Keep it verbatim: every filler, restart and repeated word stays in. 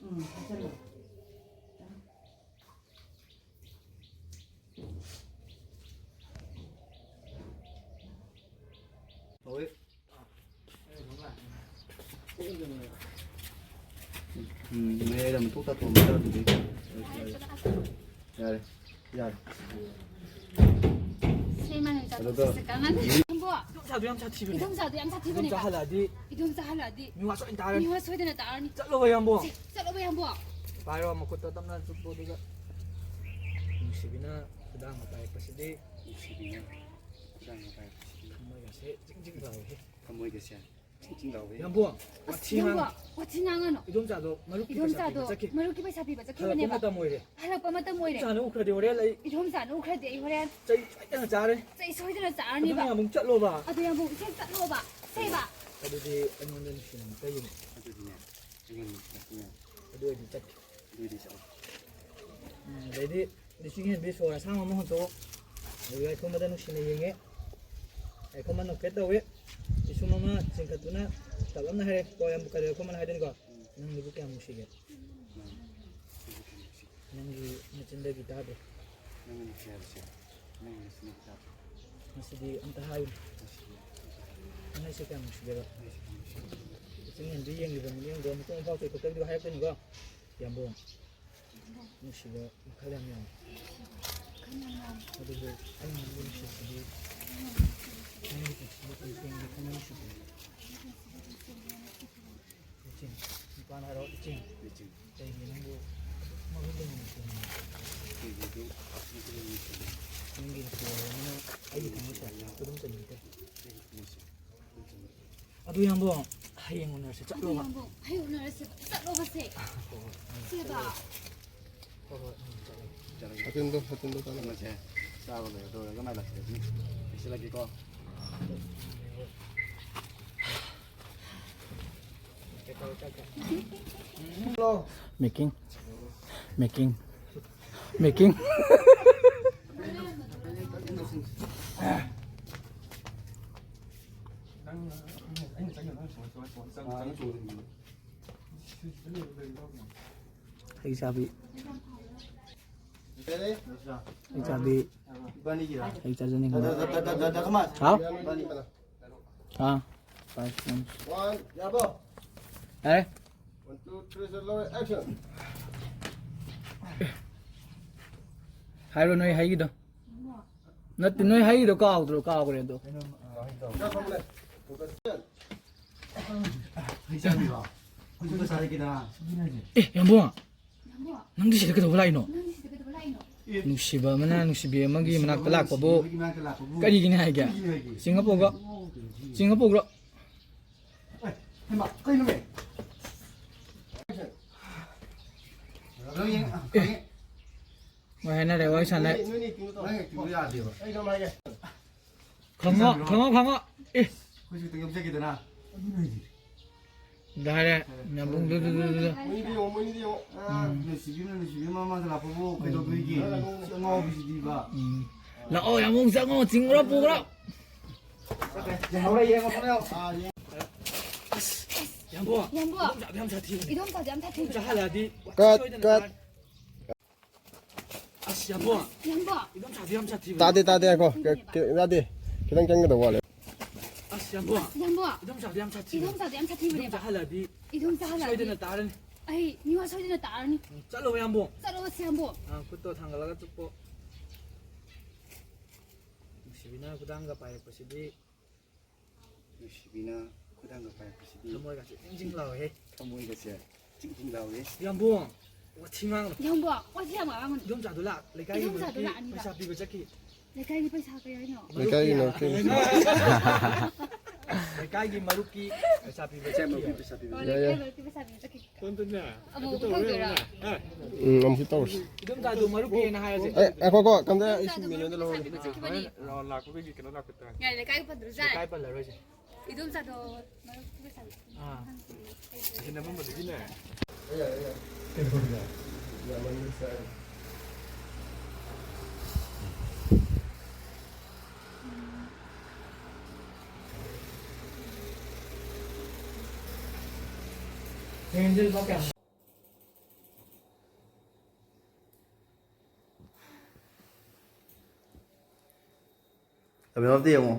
ꯎꯝ, ꯍꯥꯞꯆꯜꯂꯣ꯫ ꯍꯣꯏ꯫ ꯎꯝ, ꯃꯌꯥꯏꯗ ꯑꯃꯨꯛ ꯊꯣꯛ ꯇꯥꯊꯣꯛꯑꯝꯃꯒ ꯑꯗꯨꯗꯤ꯫ ꯌꯥꯔꯦ, ꯌꯥꯔꯦ꯫ ꯁꯤ ꯃꯥꯅ ꯑꯗꯨꯒ ꯆꯥꯊꯣꯛꯄꯁꯦ ꯀꯥꯟꯅꯗꯦ꯫ ꯏꯕꯣ, ꯏꯗꯣꯝꯆꯥꯗꯣ ꯌꯥꯝ ꯁꯥꯊꯤꯕꯅꯦ꯫ ꯏꯗꯣꯝꯆꯥꯗꯣ ꯌꯥꯝ ꯁꯥꯊꯤꯕꯅꯦ꯫ ꯏꯗꯣꯝꯆꯥ ꯍꯜꯂꯛꯑꯗꯤ ꯏꯗꯣꯝꯆꯥ ꯍꯜꯂꯛꯑꯗꯤ ꯃꯤꯋꯥ ꯁꯣꯏꯗꯅ ꯇꯥꯔꯅꯤ꯫ ꯃꯤꯋꯥ ꯁꯣꯏꯗꯅ ꯇꯥꯔꯅꯤ꯫ ꯆꯠꯂꯣꯕ, ꯏꯌꯥꯝꯕꯣ꯫ ꯁꯦ, ꯆꯠꯂꯣꯕ, ꯏꯌꯥꯝꯕꯣ꯫ ꯄꯥꯏꯔꯣ, ꯃꯈꯨꯠꯇꯣ ꯇꯞꯅ ꯆꯨꯞꯄꯣ, ꯑꯗꯨꯒ ꯅꯨꯡꯁꯤꯕꯤꯅ ꯈꯨꯗꯥꯡ ꯄꯥꯏꯔꯛꯄꯁꯤꯗꯤ꯫ ꯅꯨꯡꯁꯤꯕꯤꯅ ꯈꯨꯗꯥꯡ ꯄꯥꯏꯔꯛꯄꯁꯤꯗꯤ꯫ ꯊꯃꯣꯏꯒꯁꯦ ꯖꯤꯡ ꯖꯤꯡ ꯂꯥꯎꯋꯦꯍꯦ꯫ ꯊꯃꯣꯏꯒꯁꯦ ꯏꯆꯤꯡ ꯂꯥꯎꯋꯦ꯫ ꯌꯥꯝꯕꯨꯡ, ꯋꯥꯊꯤ ꯉꯥꯡ-, ꯏꯌꯥꯝꯕ, ꯋꯥꯊꯤ ꯉꯥꯡꯉꯅꯨ꯫ ꯏꯗꯣꯝꯆꯥꯗꯣ ꯃꯔꯨꯞꯀꯤ ꯄꯩꯁꯥ ꯄꯤꯕ ꯏꯗꯣꯝꯆꯥꯗꯣ ꯆꯠꯈꯤ꯫ ꯃꯔꯨꯞꯀꯤ ꯄꯩꯁꯥ ꯄꯤꯕ ꯍꯜꯂꯛꯄ ꯆꯠꯈꯤꯕꯅꯦꯕ꯫ ꯃꯇꯝ ꯑꯣꯏꯔꯦ꯫ ꯍꯜꯂꯛꯄ ꯃꯇꯝ ꯑꯣꯏꯔꯦ꯫ ꯏꯗꯣꯝꯆꯥꯅ ꯎꯈ꯭ꯔꯗꯤ ꯍꯣꯔꯦꯟ ꯑꯩ ꯏꯗꯣꯝꯆꯥꯅ ꯎꯈ꯭ꯔꯗꯤ ꯑꯩ ꯍꯣꯔꯦꯟ ꯆꯩ ꯁꯣꯏꯗꯅ ꯆꯥꯔꯦ꯫ ꯆꯩ ꯁꯣꯏꯗꯅ ꯆꯥꯔꯅꯤꯕ꯫ ꯑꯗꯨꯅ ꯑꯃꯨꯛ ꯆꯠꯂꯣꯕ꯫ ꯑꯗꯨ ꯌꯥꯝꯕꯨꯡ, ꯏꯆꯦ ꯆꯠꯂꯣꯕ꯫ ꯁꯦꯕ꯫ ꯑꯗꯨꯗꯤ ꯑꯩꯉꯣꯟꯗ ꯅꯨꯡꯁꯤꯅ ꯑꯃꯨꯛꯇ ꯌꯦꯡꯉꯣ꯫ ꯑꯗꯨꯗꯤꯅꯦ, ꯑꯩꯉꯣꯟꯗ ꯅꯨꯡꯁꯤꯅ ꯑꯃꯨꯛꯇ ꯌꯦꯡꯉꯣ꯫ ꯑꯗꯨ ꯑꯣꯏꯔꯗꯤ ꯆꯠꯀꯦ꯫ ꯑꯗꯨ ꯑꯣꯏꯔꯗꯤ ꯆꯠꯂꯣ꯫ ꯎꯝ, ꯑꯗꯩꯗꯤ ꯂꯤꯁꯤꯡ ꯍꯦꯟꯕꯤ ꯁꯣꯔ ꯑꯁꯥꯡꯕ ꯑꯃ ꯍꯣꯟꯇꯣꯛꯑꯣ꯫ ꯑꯗꯨꯒ ꯌꯥꯏꯐꯝꯕꯗ ꯅꯨꯡꯁꯤꯅ ꯌꯦꯡꯉꯦ꯫ ꯌꯥꯏꯐꯝꯕ ꯅꯣꯛꯐꯦꯠ ꯇꯧꯏ꯫ ꯄꯤꯁꯨꯝ ꯑꯃ ꯆꯤꯡꯈꯠꯇꯨꯅ ꯇꯞꯂꯞꯅ ꯍꯥꯏꯔꯦ꯫ ꯀꯣ ꯌꯥꯝ ꯀꯔꯤ ꯌꯥꯏꯐꯝꯕꯅ ꯍꯥꯏꯗꯣꯏꯅꯤꯀꯣ? ꯎꯝ꯫ ꯅꯪ ꯅꯨꯄꯤ ꯀꯌꯥꯝ ꯅꯨꯡꯁꯤꯒꯦ? ꯎꯝ꯫ ꯅꯪꯒꯤ ꯅꯆꯤꯟꯗꯒꯤ ꯇꯥꯗꯦ꯫ ꯅꯪꯅ ꯅꯨꯡꯁꯤ ꯍꯥꯏꯕꯁꯦ, ꯅꯪꯒꯤ ꯅꯆꯤꯟꯗꯒꯤ ꯇꯥꯗꯦ꯫ ꯉꯁꯤꯗꯤ ꯑꯝꯇ ꯍꯥꯏꯌꯨ꯫ ꯉꯁꯤꯗꯤ ꯑꯝꯇ ꯍꯥꯏꯌꯨ꯫ ꯅꯪ ꯑꯩꯁꯦ ꯀꯌꯥꯝ ꯅꯨꯡꯁꯤꯒꯦꯕ? ꯅꯪ ꯑꯩꯁꯦ ꯀꯌꯥꯝ ꯅꯨꯡꯁꯤꯒꯦ? ꯆꯤꯡ ꯍꯦꯟꯕꯤ ꯌꯦꯡꯂꯤꯕ ꯃꯤꯠꯌꯦꯡꯗꯣ ꯃꯇꯨꯡ ꯑꯃꯐꯥꯎ ꯆꯣꯏꯊꯣꯛꯇꯕꯤꯗ ꯍꯥꯏꯔꯛꯇꯣꯏꯅꯤꯀꯣ? ꯌꯥꯝꯕꯨꯡ, ꯅꯨꯡꯁꯤꯕ ꯃꯈꯜ ꯌꯥꯝ ꯌꯥꯝꯃꯤ꯫ ꯑꯗꯨꯕꯨ ꯑꯩꯅ ꯅꯪꯕꯨ ꯅꯨꯡꯁꯤꯕꯁꯤꯗꯤ ꯅꯪꯒꯤ ꯄꯨꯟꯁꯤꯗ ꯄꯨꯟꯁꯤ ꯇꯦꯡꯒꯤ ꯊꯃꯣꯏ ꯅꯨꯡꯁꯤꯕ꯫ ꯏꯆꯤꯡ, ꯅꯨꯄꯥꯅ ꯍꯥꯏꯔꯣ, ꯏꯆꯤꯡ꯫ ꯏꯆꯤꯡ꯫ ꯀꯩꯒꯤ ꯅꯪꯕꯨ ꯑꯗꯨꯛ ꯃꯒꯨꯟ ꯂꯩꯅ ꯅꯨꯡꯁꯤꯕꯅꯣ? ꯀꯩꯒꯤ ꯑꯗꯨꯛ ꯃꯒꯨꯟ ꯂꯩꯅ ꯅꯨꯡꯁꯤꯕꯅꯣ? ꯅꯪꯒꯤ ꯅꯨꯡꯁꯤꯕ ꯑꯃꯅ ꯑꯩꯒꯤ ꯊꯃꯣꯏꯁꯦ ꯈꯨꯗꯨꯝ ꯆꯟꯕꯤꯈ꯭ꯔꯦ꯫ ꯑꯩꯒꯤ ꯊꯃꯣꯏꯁꯦ ꯈꯨꯗꯨꯝ ꯆꯟꯕꯤꯈ꯭ꯔꯦ꯫ ꯑꯗꯨ ꯌꯥꯝꯕꯨꯡ, ꯍꯌꯦꯡ ꯎꯅꯔꯁꯦ, ꯑꯗꯨ ꯆꯠꯂꯣꯕ꯫ ꯌꯥꯝꯕꯨꯡ, ꯍꯌꯦꯡ ꯎꯅꯔꯁꯦ, ꯆꯠꯂꯣꯕꯁꯦ꯫ ꯍꯣꯏ, ꯍꯣꯏ, ꯎꯝ, ꯁꯦꯕ꯫ ꯆꯠꯂꯣ꯫ ꯍꯣꯏ, ꯍꯣꯏ, ꯎꯝ, ꯆꯠꯂꯣ꯫ ꯆꯠꯂꯒꯦ꯫ ꯁꯥꯇꯤꯟꯗꯣ, ꯁꯥꯇꯤꯟꯗꯣ ꯆꯠꯂꯣ꯫ ꯀꯩꯅꯣꯁꯦ, ꯆꯥꯕ ꯂꯣꯏꯔ ꯇꯧꯔꯒ ꯃꯥꯏ ꯂꯥꯛꯁꯤꯜꯂꯦ꯫ ꯂꯣꯏꯁꯤꯜꯂꯒꯦꯀꯣ꯫ Making, making, making. ꯍꯩ ꯆꯥꯕꯤ꯫ ꯍꯩ ꯆꯥꯕꯤ꯫ ꯍꯩ ꯆꯥꯖꯅꯤꯡꯕ꯫ ꯍꯥꯎ? ꯑꯥ꯫ ꯌꯥꯔꯦ꯫ ꯍꯥꯏꯔꯣ ꯅꯣꯏ ꯍꯩꯒꯤꯗꯣ꯫ ꯅꯠꯇꯦ, ꯅꯣꯏ ꯍꯩꯒꯤꯗꯣ ꯀꯥꯎꯗ꯭ꯔꯣ? ꯀꯥꯎꯈ꯭ꯔꯦ ꯑꯗꯣ꯫ ꯑꯦ, ꯌꯥꯝꯕꯨꯡ, ꯅꯪꯗꯤ ꯁꯤꯗ ꯀꯩꯗꯧꯕ ꯂꯥꯛꯏꯅꯣ? ꯅꯨꯡꯁꯤꯕ ꯑꯃꯅ ꯅꯨꯡꯁꯤꯕꯤ ꯑꯃꯒꯤ ꯃꯅꯥꯛꯇ ꯂꯥꯛꯄꯕꯨ ꯀꯔꯤꯒꯤꯅꯤ ꯍꯥꯏꯒꯦ? ꯆꯤꯡꯉꯄꯣꯛꯒ, ꯆꯤꯡꯉꯄꯣꯛꯒ꯭ꯔꯣ? ꯃꯣꯏ ꯍꯥꯏꯅꯔꯦ, ꯋꯥꯔꯤ ꯁꯥꯟꯅꯔꯦ꯫ ꯈꯪꯉꯣ, ꯈꯪꯉꯣ, ꯈꯪꯉꯣ꯫ ꯑꯦ꯫ ꯑꯩꯈꯣꯏꯁꯨ ꯈꯤꯇꯪ ꯌꯧꯖꯒꯦꯗꯅ꯫ ꯑꯗꯨ ꯍꯥꯏꯔꯦ꯫ ꯌꯥꯝꯕꯨꯡ ꯗꯨ ꯗꯨ ꯗꯨ ꯗꯨ꯫ ꯃꯣꯏꯅꯤꯗꯤ ꯌꯦꯡꯉꯣ, ꯃꯣꯏꯅꯤꯗꯤ ꯌꯦꯡꯉꯣ꯫ ꯑꯥ, ꯎꯝ꯫ ꯅꯨꯡꯁꯤꯕꯤꯅ, ꯅꯨꯡꯁꯤꯕꯤ ꯃꯃꯥꯡꯗ ꯂꯥꯛꯄꯕꯨ ꯀꯩꯗꯧꯗꯣꯏꯒꯦ? ꯎꯝ꯫ ꯁꯤ ꯑꯉꯥꯎꯕꯤꯁꯤꯗꯤꯕ꯫ ꯎꯝ꯫ ꯂꯥꯛꯑꯣ, ꯌꯥꯝꯕꯨꯡ ꯆꯪꯉꯣ, ꯆꯤꯡꯉꯨꯔꯣ, ꯄꯨꯈ꯭ꯔꯣ꯫ ꯌꯦꯡꯍꯧꯔꯦ, ꯌꯦꯡꯉꯣ, ꯐꯅꯌꯥꯝ꯫ ꯑꯥ, ꯌꯦꯡ-꯫ ꯑꯁ, ꯌꯥꯝꯕꯨꯡ꯫ ꯌꯥꯝꯕꯨꯡ꯫ ꯏꯗꯣꯝꯆꯥꯗꯣ ꯌꯥꯝ ꯁꯥꯊꯤꯕꯅꯦ꯫ ꯏꯗꯣꯝꯆꯥꯗꯣ ꯌꯥꯝ ꯁꯥꯊꯤꯕꯅꯦ꯫ ꯆꯥꯍꯜꯂꯛꯑꯗꯤ ꯀꯠ, ꯁꯣꯏꯗꯅ ꯀꯠ꯫ ꯇꯥꯔꯅꯤ꯫ ꯑꯁ, ꯌꯥꯝꯕꯣ꯫ ꯌꯥꯝꯕꯣ꯫ ꯏꯗꯣꯝꯆꯥꯗꯤ ꯌꯥꯝ ꯁꯥꯊꯤꯕꯅꯦ꯫ ꯇꯥꯗꯦ, ꯇꯥꯗꯦ, ꯉꯥꯏꯈꯣ꯫ ꯀ-, ꯀ-, ꯇꯥꯗꯦ꯫ ꯈꯤꯇꯪ ꯆꯪꯒꯗꯧꯕ ꯋꯥꯠꯂꯦ꯫ ꯑꯁ, ꯌꯥꯝꯕꯣ꯫ ꯌꯥꯝꯕꯣ꯫ ꯏꯗꯣꯝꯆꯥꯗꯤ ꯌꯥꯝ ꯁꯥꯊꯤꯕꯅꯦ꯫ ꯏꯗꯣꯝꯆꯥꯗꯤ ꯌꯥꯝ ꯁꯥꯊꯤꯕꯅꯦꯕ꯫ ꯏꯗꯣꯝꯆꯥ ꯍꯜꯂꯛꯑꯗꯤ ꯏꯗꯣꯝꯆꯥ ꯍꯜꯂꯛꯑꯗꯤ ꯁꯣꯏꯗꯅ ꯇꯥꯔꯅꯤ꯫ ꯑꯩ ꯃꯤꯋꯥ ꯁꯣꯏꯗꯅ ꯇꯥꯔꯅꯤ꯫ ꯎꯝ, ꯆꯠꯂꯣ, ꯌꯥꯝꯕꯣ꯫ ꯆꯠꯂꯣ, ꯁꯤ ꯌꯥꯝꯕꯣ꯫ ꯑꯥ, ꯈꯨꯠꯇꯣ ꯊꯥꯡꯒꯠꯂꯒ ꯆꯨꯞꯄꯣ꯫ ꯅꯨꯡꯁꯤꯕꯤꯅ ꯈꯨꯗꯥꯡꯒ ꯄꯥꯏꯔꯛꯄꯁꯤꯗꯤ꯫ ꯅꯨꯡꯁꯤꯕꯤꯅ ꯈꯨꯗꯥꯡꯒ ꯄꯥꯏꯔꯛꯄꯁꯤꯗꯤ꯫ ꯊꯃꯣꯏꯒꯁꯦ ꯆꯤꯡ ꯆꯤꯡ ꯂꯥꯎꯋꯦꯍꯦ꯫ ꯊꯃꯣꯏꯒꯁꯦ ꯆꯤꯡ ꯆꯤꯡ ꯂꯥꯎꯋꯦ꯫ ꯌꯥꯝꯕꯨꯡ, ꯋꯥꯊꯤ ꯉꯥꯡꯅꯨ꯫ ꯌꯥꯝꯕꯨꯡ, ꯋꯥꯊꯤ ꯌꯥꯝ ꯉꯥꯡꯒꯅꯨ꯫ ꯏꯗꯣꯝꯆꯥꯗꯣ ꯂꯥꯛ-, ꯂꯩꯀꯥꯏꯒꯤ ꯏꯗꯣꯝꯆꯥꯗꯣ ꯃꯔꯨꯞꯀꯤ ꯂꯥꯛꯑꯅꯤꯕ꯫ ꯄꯩꯁꯥ ꯄꯤꯕ ꯆꯠꯈꯤ꯫ ꯂꯩꯀꯥꯏꯒꯤ ꯄꯩꯁꯥ ꯀꯩ ꯍꯥꯏꯅꯣ? ꯂꯩꯀꯥꯏꯒꯤ ꯃꯔꯨꯞꯀꯤ꯫ ꯂꯩꯀꯥꯏꯒꯤ ꯃꯔꯨꯞꯀꯤ ꯄꯩꯁꯥ ꯄꯤꯕ ꯆꯠꯈꯤ꯫ ꯄꯩꯁꯥ ꯄꯤꯕ꯫ ꯑꯣ, ꯌꯥꯏ, ꯂꯩꯀꯥꯏ ꯌꯥꯏ꯫ ꯃꯔꯨꯞꯀꯤ ꯄꯩꯁꯥ ꯄꯤꯕ ꯆꯠꯈꯤ꯫ ꯑꯃꯨꯛ ꯇꯧꯗꯣꯏꯔꯥ? ꯎꯝ, ꯑꯃꯨꯛꯁꯨ ꯇꯧꯔꯁꯤ꯫ ꯏꯗꯣꯝꯆꯥꯗꯣ ꯃꯔꯨꯞꯀꯤꯅ ꯍꯥꯏꯔꯁꯦ꯫ ꯑꯦ, ꯉꯥꯏꯈꯣꯀꯣ, ꯀꯝꯗ ꯑꯩ ꯁꯨꯝ ꯃꯤꯅꯣꯗ ꯂꯧꯍꯧꯒꯦ꯫ ꯆꯠꯈꯤꯕꯅꯤ꯫ ꯔꯥꯎꯟ ꯂꯥꯛꯄꯒꯤ ꯀꯩꯅꯣ ꯂꯥꯛꯄ ꯇꯥꯏ꯫ ꯌꯥꯏ, ꯂꯩꯀꯥꯏꯒꯤ ꯄꯟꯗ꯭ꯔꯁꯨ ꯌꯥꯔꯦ꯫ ꯂꯩꯀꯥꯏ ꯄꯜꯂꯔꯣꯏꯁꯦ꯫ ꯏꯗꯣꯝꯆꯥꯗꯣ ꯃꯔꯨꯞꯀꯤ ꯄꯩꯁꯥ ꯑꯥ꯫ ꯑꯁꯤ ꯅꯝꯃꯝꯕꯗꯒꯤꯅꯦ꯫ ꯑꯕꯦꯝꯃ ꯑꯝꯇ ꯌꯦꯡꯉꯣ꯫